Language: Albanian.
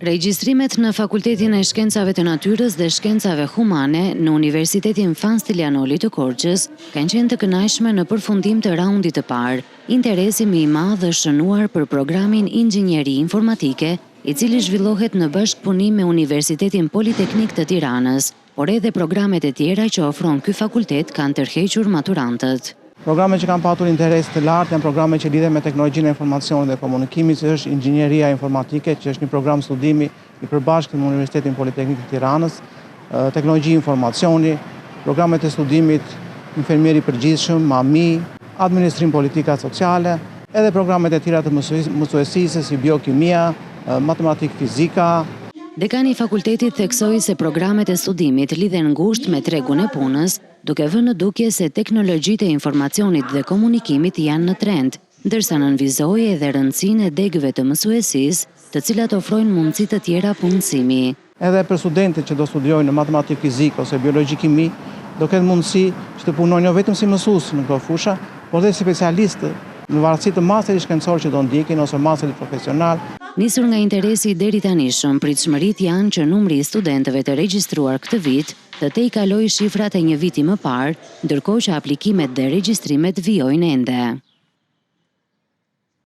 Regjistrimet në Fakultetin e Shkencave të Natyrës dhe Shkencave Humane në Universitetin Fan Stilianoli të Korçës kanë qenë të kënaqshme në përfundim të raundit të parë. Interesi më i madh është shënuar për programin Inxhinieri Informatike, i cili zhvillohet në bashkëpunim me Universitetin Politeknik të Tiranës. Por edhe programet e tjera që ofron ky fakultet kanë tërhequr maturantët. Programet që kanë patur interes të lartë janë programe që lidhen me teknologjinë e informacionit dhe komunikimit, siç është inxhinieria informatike, që është një program studimi i përbashkët me Universitetin Politeknik të Tiranës, teknologji informacioni, programet e studimit infermieri i përgjithshëm, MAMI, administrim politika sociale, edhe programet e tjera të mësuesisë si biokimia, matematikë fizika. Dekani i fakultetit theksoi se programet e studimit lidhen ngushtë me tregun e punës, duke vënë në dukje se teknologjitë e informacionit dhe komunikimit janë në trend, ndërsa nënvizoi edhe rëndësinë e degëve të mësuesisë, të cilat ofrojnë mundësi të tjera punësimi. Edhe për studentët që do studiojnë në matematikë fizikë ose biologji kimi, do kenë mundësi që të punojnë jo vetëm si mësues në këto fusha, por dhe si specialistë në varësi të masterit shkencor që do ndjekin ose masterit profesional. Nisur nga interesi i deritanishëm, pritshmëritë janë që numri i studentëve të regjistruar këtë vit të tejkalojë shifrat e një viti më parë, ndërkohë që aplikimet dhe regjistrimet vijojnë ende.